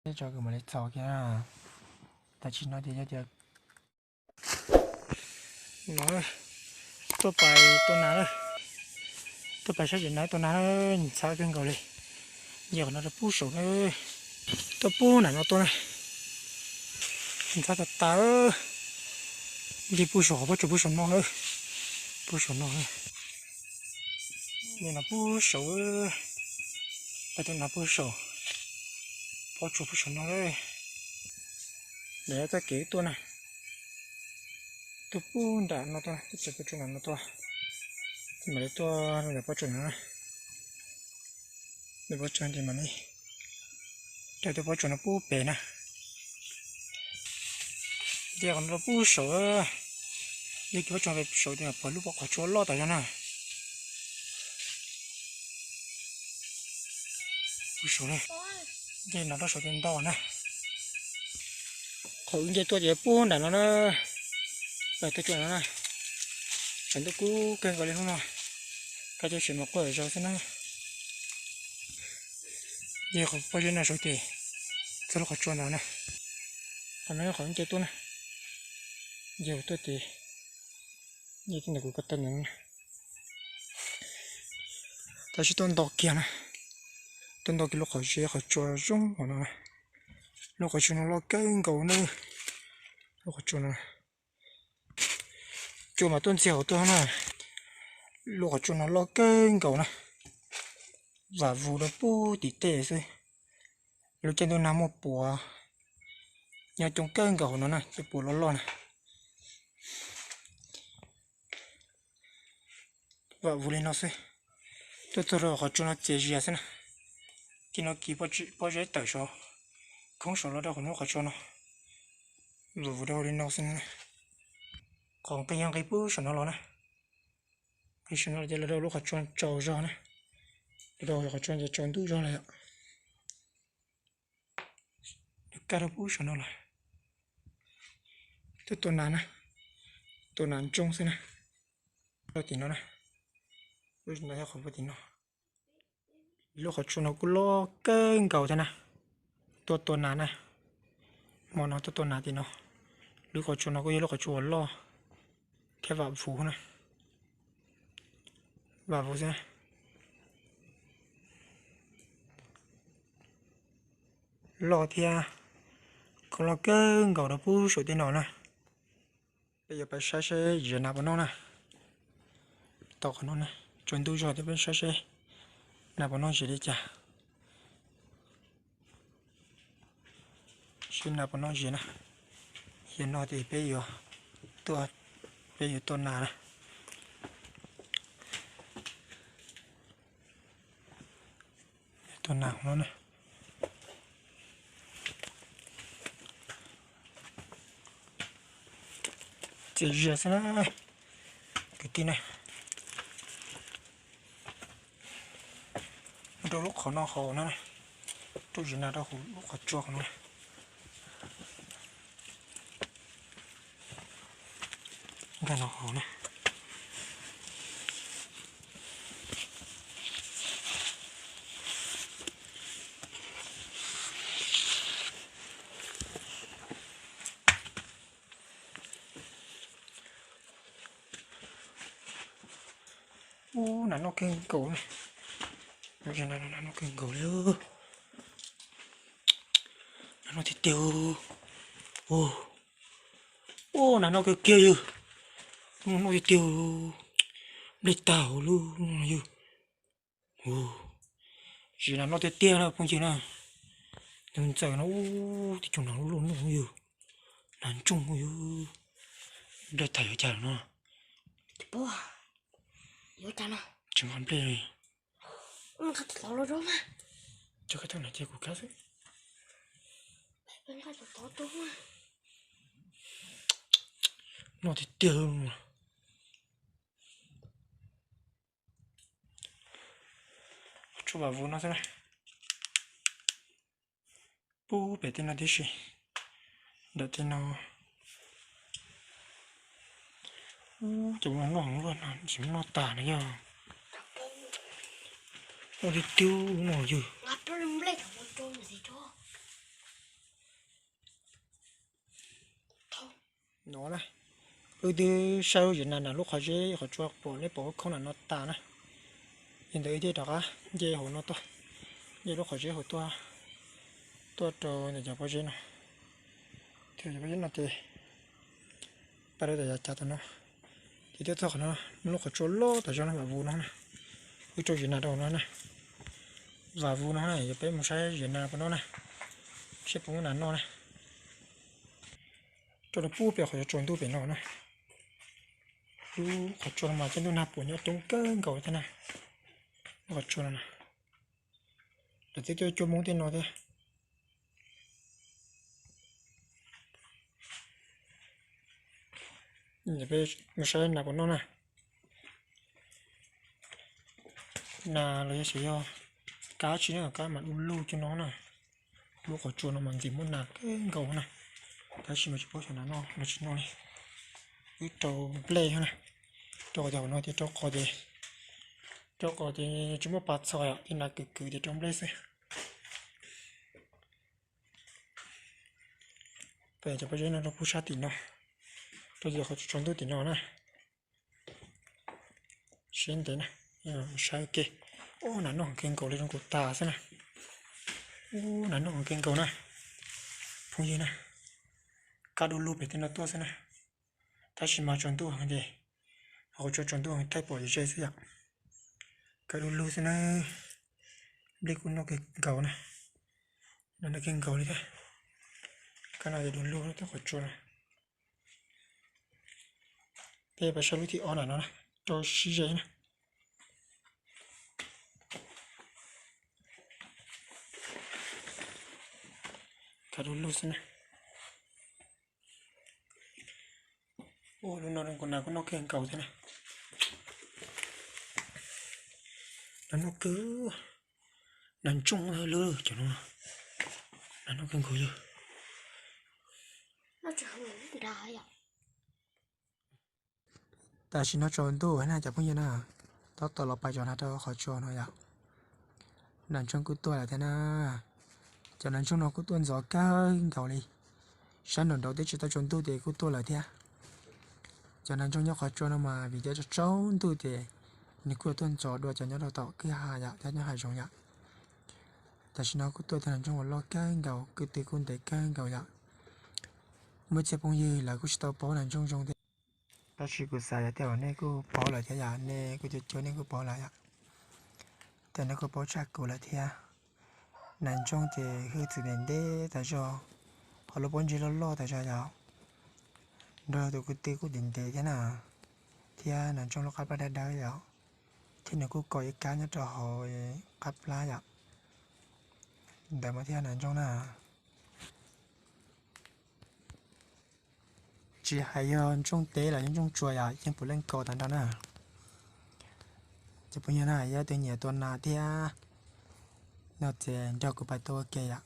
Tso kuv mam li txhos kiag na. Tam sim no ces yog tias no tuaj pais tua nas lawm. Tuaj pais saib tsev nas tua nas na, ntxhab kawg nkaus li. Nce qhov no rau pub saum na, tuaj pub nram no tuaj na. Ntxhab tas tas li, pub saum qhov pob tsuas pub saum no na. Pub saum no na. Nce no pub saum, pais tua nas pub saum pob tsuas pub saum no na. Ntawm txoj kev tuaj na, tuaj pub nram no tuaj, tuaj txog pob tsuas nram no tuaj, ces mam li tuaj ntawm pob tsuas no na. Ntawm pob tsuas ces mam li raws tus pob tsuas no pub pem na. Nce qhov no rau pub saum, nce kiag pob tsuas saum ces pom lub pob qhov tsua loj tas zog na. Pub saum na, nce no rau saum ces ntau na. Qhov wb nce tuaj ces pub nram no na, pais tuaj tsuas no na. Tshav ntuj kub kawg nkaus li hnub no, kab coj sim mus quaj zog xwb na. Nce qhov pob zeb no saum ces txog lub qhov tsua ntawd na. Qhov no yog qhov nce tuaj na, nce tuaj ces nce tuaj ntawm kuv ko taw ntawd na. Tab sis tuaj nto kiag na, tuaj nto kiag lub qhov zeb qhov tsua zoo hauv no na. Lub qhov tsua no loj kawg nkaus na, lub qhov tsua no. Cua mas tuaj ntxiag hauv tuaj na. Lub qhov tsua no loj kawg nkaus na, vam vus rau pub tim tej xwb. Lub caij ntuj nag muaj puas nyob coob kawg nkaus hauv no na, cov puas loj loj na. Vam vus li no xwb, tuaj txog rau qhov tsua no txias zias xwb na. Tim no kiv pob zeb tawm saud, khoob saud los rau qhov no qhov tsua no. Vam vus rau li no xwb na. Qhov nqis yog nqis pub saum no los na, nqis saum no los ces los rau lub qhov tsua tsaus zog na, los rau qhov tsua ces tsaus ntuj zog lawm yom. Nws kaj rau pub saum no lawm. Tuaj tua nas na, tua nas ntsoog xwb na. Rau tim no na, lub no yog qhov puag tim no. Lub qhov tsua no kuj loj kawg nkaus thiab na. Tuaj tua nas na, hmo no tuaj tua nas tim no. Lub qhov tsua no kuj yog lub qhov tsua uas loj thiab vam vus na, vam vus xwb na. Loj thiab, kuj loj kawg nkaus rau pub saum tej no na. Peb yuav pais saib seb ziav nas puas noj na. Tau qhov no na, tsaus ntuj zog thiab peb saib seb nas puas noj ziav li cas. Seb nas puas noj ziav na. Yog noj ces peb yuav tuaj, peb yuav tua nas na. Tua nas no na. Txias zias xwb na kwv tij na. Rau lub qhov no hauv na, rau ziav nas rau hauv lub qhov tsua hauv no na. Nkag no hauv na. Ub, nas noj kawg nkaus li. Nas noj kawg nkaus li. Nas noj tiag tiag. Ub, nas noj kawg kiag yawg. Noj tiag tiag. Nplej tag hauv lub no yawg. Ziav nas noj tiag tiag na phooj ywg na. Tus ntxawm no ub, tib co nas loj loj noj yawg. Nas ntsoog yawg. Nplej tag yuav cas no. Tsis nqa nplej li. Coj kab tau na cia kuv kab xwb. Noj tiag tiag. Tshuav vam vus no xwb na. Pub pem tej no tib si. Ntawm tej no. Ub, cov no noj luaj no tsis muaj noj tas no yog. Noj tiag tiag no yawg. Nqa nplej thaum mus rau nws tsis rau. No na, wb twb saib lub zim nas nram lub qhov zeb qhov tsua pom nej pom khoob nram no tas na. Yog ntawd wb thiaj rov qab nce hauv no tuaj, nce lub qhov zeb hauv tuaj, tuaj rau ntawm cov pob zeb no. Cov pob zeb no ces pais rau tom yav cav tom no, ces tuaj txog qhov no, lub qhov tsua loj tas zog no, vam vus no na. Wb rau zim nas rau hauv no na, vam vus no na, yog peb mus saib zim nas puas noj na, saib puas muaj nas noj na. Rau no pub pem qhov tsaus ntuj pem no na. Lub qhov tsua no mas cov ntuj nag puas nyob coob kawg nkaus thiab na. Lub qhov tsua no na, lawv twb tuaj cuab Hmoob tej no thiab. Peb mus saib nas puas noj na. Nas los yog xyov yog kab tsi na, kab mas du lug cov no na. Lub qhov tsua no mas ntxim muaj nas kawg nkaus na, tab sis mas tsis paub xyov nas noj los tsis noj li. Wb rau nplej thiab na, rau qhov tias hauv no tias rau qhov tias, rau qhov tias tsis muaj pas txhos yom, ces nas kwv kwv ces rau nplej xwb. Peb cov pob zeb no rau pub sab tim no, rau qhov tsaus ntuj tim no na. Siab ntev na, saib ua ke. Ub, nas noj heev kawg nkaus li, zoo nkaus tas xwb na. Ub, nas noj heev kawg nkaus na, phooj ywg na. Kab du lug pem tej no tuaj xwb na. Tab sis mas tsaus ntuj heev ces, qhov tsua tsaus ntuj heev thaij pom ze ze xwb yom. Kab du lug xwb na. Nplej kuj noj kawg nkaus na, nas noj kawg nkaus li thiab. Kab no ces du lug tej qhov tsua na. Peb pais saib lub thib ob nram no na, rau sib ze na. Kab du lug xwb na. Ub, lub no nas kuj noj kawg nkaus thiab na. Nas noj kawg, nas ntsooj lawm cov no, nas noj kawg nkaus li. Tam sim no tsaus ntuj na cov phooj ywg na, tab tom los pais tso nas rau qhov tsua no yom. Nas ntsooj kuj tuaj lawm thiab na. Cov nas ntsooj no kuj tuaj ntxov kawg nkaus li. Sab nraum nraud twb tsis tau tsaus ntuj ces kuj tuaj lawm thiab. Cov nas ntsooj nyob qhov tsua no mas vim tias tsaus ntuj ces nws kuj yuav tuaj ntxov dua cov nyob rau tom kwj ha yom, thiab nyob hav zoov yom. Tam sim no kuj tuaj tau nas ntsooj uas loj kawg nkaus, kwv tw kuj ntev kawg nkaus yom. Muaj txhia phooj ywg lawv kuj tsis tau paub nas ntsooj zoo thiab, tab sis kuv xav yog tej zaum nej kuj paub lawm thiab yom, nej kuj cuag cuag nej kuj paub lawm yom. Tej zaum nej kuj paub tshaj kuv lawm thiab. Nas ntsooj ces hwj txwv ntev ntev tas zog, ho lub pob ntseg loj loj tas zog yom. Nrog tus kwv tw kuj ntev ntev thiab na, thiab nas ntsooj lub qab plab dawb dawb yom, thiab nws kuj kos ib kab nyob rau hauv qab plab yom. Ntawd mas thiab nas ntsooj na. Tsis hais yog ntsooj teb los yog ntsooj tsua yom, yeej puav leej kos tag nrho na. Cov phooj ywg na, yog leej twg nyiam tua nas thiab no ces nrog kuv pais tua ua ke yom.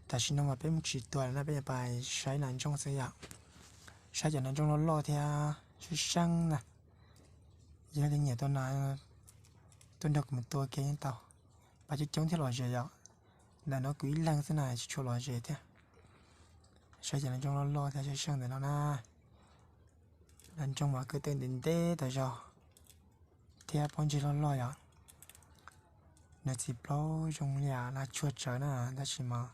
Tam sim no mas peb mus tsis tua lawm na, peb yuav pais saib nas ntsooj xwb yom. Saib cov nas ntsooj loj loj thiab seeb seeb na. Yog leej twg nyiam tua nas, tuaj nrog kuv mus tua ua ke yeej tau. Pais coob coob thiaj lom zem yom. Ntawm no kuv ib leeg xwb na, tsis tshua lom zem thiab. Saib cov nas ntsooj loj loj thiab seeb seeb ntawm no na. Nas ntsooj mas kwv tw ntev ntev tas zog, thiab pob ntseg loj loj yom. Nws txiv plaub zoo li nas tsuag tsawv na, tab sis mas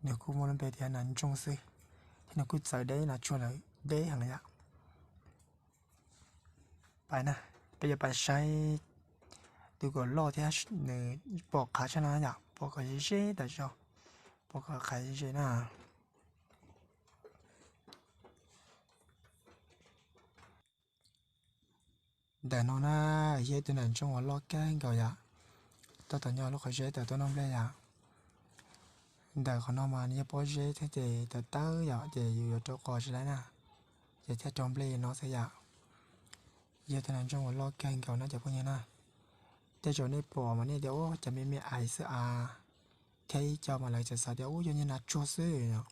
nws kuj muaj lub npe tias nas ntsooj xwb, thiab nws kuj txawv deb nas tsuag lawm deb heev yom. Pais na, peb yuav pais saib tus kom loj thiab nws pom qhav tshaj no yom, pom kom ze ze tas zog, pom kom qhav ze ze na. Ntawm no na, yog ib tug nas ntsooj uas loj kawg nkaus yom, tab tom nyob lub qhov zeb tawm tuaj noj nplej yom. Ntawm qhov no mas nws yog pob zeb thiab ces tawv tawv yom, ces yus yuav rau qos tsis laib na, ces thiaj rau nplej no xwb yom. Yog tus nas ntsooj uas loj kawg nkaus no cov phooj ywg na. Tej zaum nej pom mas nej tias ub, cas me me ais xwb as, thiab ib co mas lawv txawm xav tias ub, yog nyuag nas tsuag xwb yom.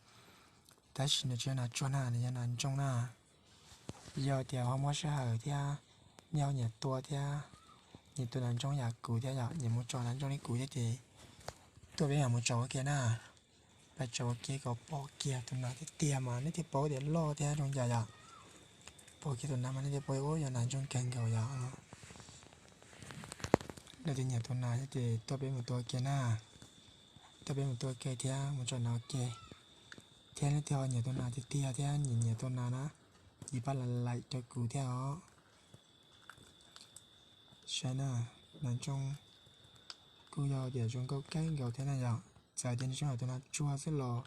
Tab sis nws tsis yog nas tsuag na, nws yog nas ntsooj na. Yog tias ho muaj sij hawm thiab nej ho nyiam tua thiab, nyiam tua nas ntsooj yam kuv thiab yom, nyiam mus tso nas ntsooj li kuv thiab ces tuaj peb mam mus tso ua ke na. Pab tso ua ke kom pom kiag tus nas tiag tiag mas nej thiaj paub tias loj thiab zoo cas yom. Pom kiag tus nas mas nej thiaj paub ua yog nas ntsoog kawg nkaus yom. Leej twg nyiam tus nas ces tuaj peb mus tua ke na. Tuaj peb mus tua ke thiab mus tsom nas ua ke. Thiab leej twg ho nyiam tus nas tiag tiag thiab nyiam nyiam tus nas na, ces pab like rau kuv thiab os. Saib na, nas ntsoog kuj yog tias zoo nkauj kawg nkaus thiab na yom. Txawm tias nws tseem yog tus nas tsuag xwb los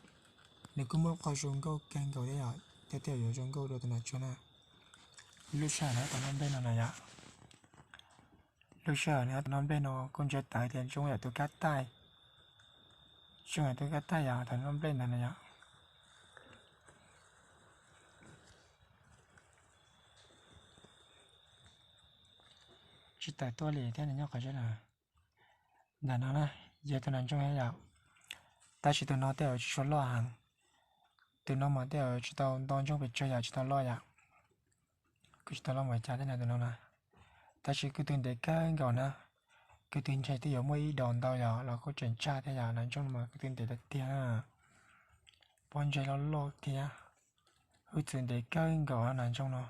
nws kuj muaj qhov zoo nkauj kawg nkaus thiab yom, thiab tej zaum yuav zoo nkauj dua tus nas tsuag na. Lub sij hawm nws tau noj nplej no na yom, lub sij hawm nws tau noj nplej no kuj ntsia tawm tias zoo yam tus kab taij, zoo yam tus kab taij yom, thaum noj nplej ntawd na yom. Tsis tawm tuaj li thiab, nws nyob qhov zeb na. Ntawm no na, yog tus nas ntsoog thiab yom. Tab sis tus no tej zaum tsis tshua loj heev. Tus no mas tej zaum tsis tau nto ntsoog pes tsawg yom, tsis tau loj yom. Kuj tsis tau loj npaum cas thiab na tus no na. Tab sis kuj twb ntev kawg nkaus na. Kuj twb ntshe twb yuav muaj ib dos ntau yom, los kuj tseem tsaj thiab yom, nas ntsoog no mas kuj twb ntev tiag tiag na. Pob ntseg loj loj thiab. Kuj twb ntev kawg nkaus nas ntsoog no.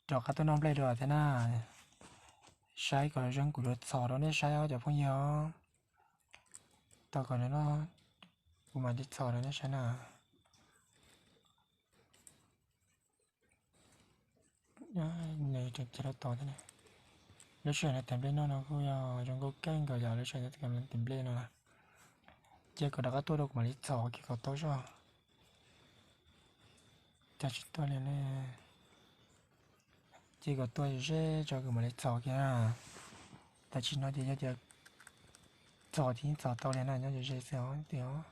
Rov qab tuaj noj nplej dua thiab na. Saib kom zoo kuv yuav txhom rau nej saib os cov phooj ywg. Tau kom nws noj, kuv mam li txhom rau nej saib na. Nws tseem cia rau tod thiab. Lub sij hawm nws tes nplej noj no kuj yog zoo nkauj kawg nkaus yom, lub sij hawm nws tes nplej no na. Cia kom rov qab tuaj rau kuv mam li txhom kiag kom tau zog. Cas tsis tuaj li ne? Cia kom tuaj ze tso kuv mam li txhom kiag na. Tam sim no ces yog tias txhom ces yeej txhom tau li na, nyob ze ze xwb os.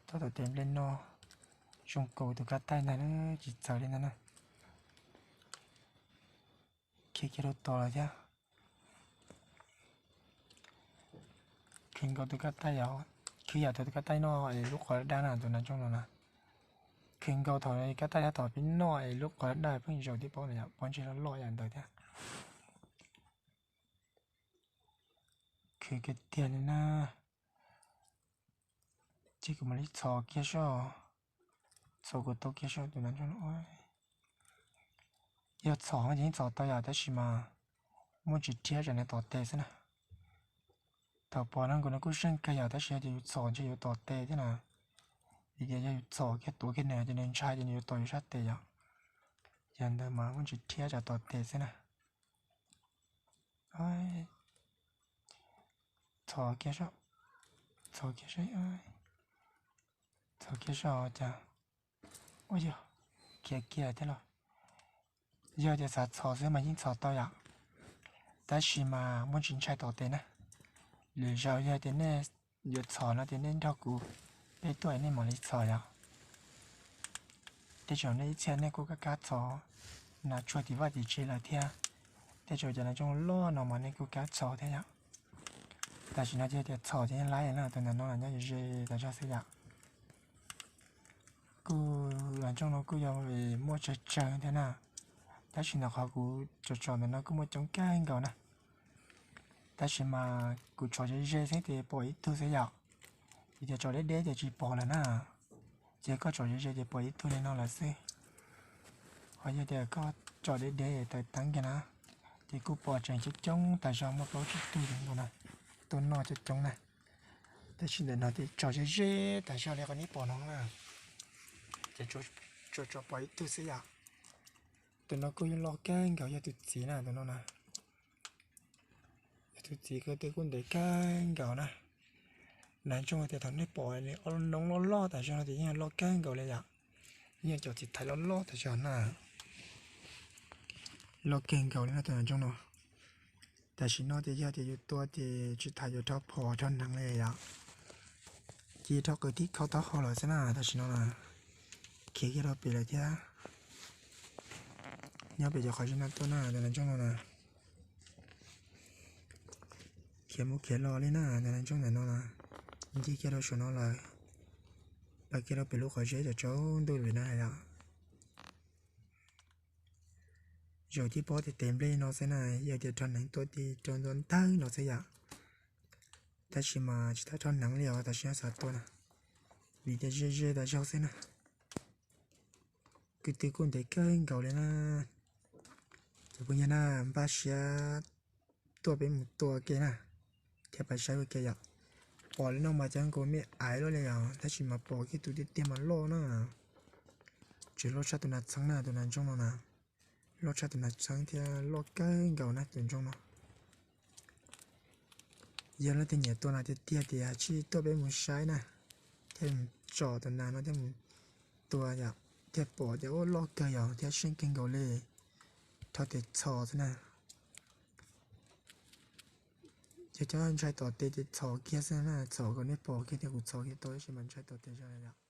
Tau tom tes nplej no zoo nkaus tus kab taij ntag na, tsis txawv li ntag na. Khiav kiag rau tod lawm thiab. Khwv nkaus tus kab taij, khwv yam thaum tus kab taij noj es lub qhov daj na tus nas ntsoog no na. Khwv nkaus thaum kab taij nyob tom peb noj es lub qhov daj pheej zaum tib paub na yom, pob ntseg loj loj yam ntawd thiab. Khwv kiag tiag li na. Ces kuv mam li txhom kiag soj, txhom kom tau kiag soj tus nas ntsoog no. Yog txhom ces yeej txhom tau yom, tab sis mas muaj ntsis rhiab tsam nws tom tes xwb na. Thaum pom no nkaus no kuj zeeg kawg yom, tab sis yog tias yus txhom ntshe yuav tom tes thiab na. Vim tias yog yus txhom kiag tuav kiag nws ces nws ntshai ces nws yuav tom yus sab tes yom. Yog ntawd mas muaj ntsis rhiab tsam tom tes xwb na. Txhom kiag soj, txhom kiag soj, txhom kiag soj cas, ua yog khiav kiag thiab los. Yog tias xav txhom xwb mas yeej txhom tau yom, tab sis mas muaj ntsis ntshai tom tes na. Lwm zaus yog tias nej yuav txhom no ces nej nrog kuv peb tuaj es nej mam li txhom yom. Tej zaum nej ib txhia nej kuj kab kab txhom nas tsuag tim vaj tim tsev lawm thiab. Tej zaum cov nas ntsoog loj no mas nej kuj kab txhom thiab yom. Tam sim no ces tias txhom ces yeej laib na, tus ntawm no los nyob ze tas zog xwb yom. Kuj nas ntsoog no kuj yog muaj tsawg tsawg thiab na, tab sis ntawm qhov kuv tsom tsom ntawm no kuj muaj coob kawg nkaus na. Tab sis mas kuv tsom ze ze xwb ces pom ib tug xwb yom. Vim tias tsom deb deb ces tsis pom lawm na. Ces koj tsom ze ze ces pom ib tug li no lawm xwb. Ho yog tias koj tsom deb deb taws teeb kiag na, ces kuj pom tseem coob coob tas zog, muaj plaub tsib tug li no na, tuaj noj coob coob na. Tab sis ntawm no ces tsom ze ze tas zog li qhov nej pom no na, ces tsuas tsom pom ib tug xwb yom. Tus no kuj yog loj kawg nkaus, yog tus txiv na, tus no na. Yog tus txiv ko twb kuj ntev kawg nkaus na. Nas ntsoog tias thaum nej pom nws noob loj loj tas zog no ces yeej loj kawg nkaus li yom. Yeej cov txiv thaiv loj loj tas zog na. Loj kawg nkaus li no tus nas ntsoog no. Tam sim no ces yog tias yus tua ces tsis tas yuav rho phom rho hneev li yom. Ces rho qws tib khau taub hau lawm xwb na tam sim no na. Khiav kiag rau pem lawm thiab. Nyob pem cov qhov zeb no tuaj na tus nas ntsoog no na. Khiav mus khiav los li na tus nas ntsoog ntawm no na. Ncig kiag rau saum no lawm. Los kiag rau pem lub qhov zeb cov tsaus ntuj pem no yom. Zaum tib pob tes tes nplej no xwb na, yog tias rho hneev tua ti rau ntua ntawg no xwb yom. Tab sis mas tsis tau rho hneev li os, tam sim no xav tua na, vim tias ze ze tas zog xwb na. Kwv tw kuj ntev kawg nkaus li na. Cov phooj ywg na, npaj siab tuaj peb mus tua ke na, thiab pab saib ua ke yom. Pom li no mas cov nkaus me aiv loj li yom, tab sis mas pom kiag tus tiag tiag mas loj na. Tseem loj tshaj tus nas txheeb na, tus nas ntsooj no na. Loj tshaj tus nas txheeb thiab loj kawg nkaus na tus ntsooj no. Yog leej twg nyiam tua nas tiag tiag tias cia li tuaj peb mus saib na, thiaj mus tsom tus nas no thiaj mus tua yom, thiaj pom tias ua loj kawg yom thiab seej kawg nkaus li. Rho tes txhos xwb na. Yog cov ntshai tom tes ces txhos kiag xwb na, txhos kom nej pom kiag tias kuv txhos kiag tau tab sis mas ntshai tom tes zog yom.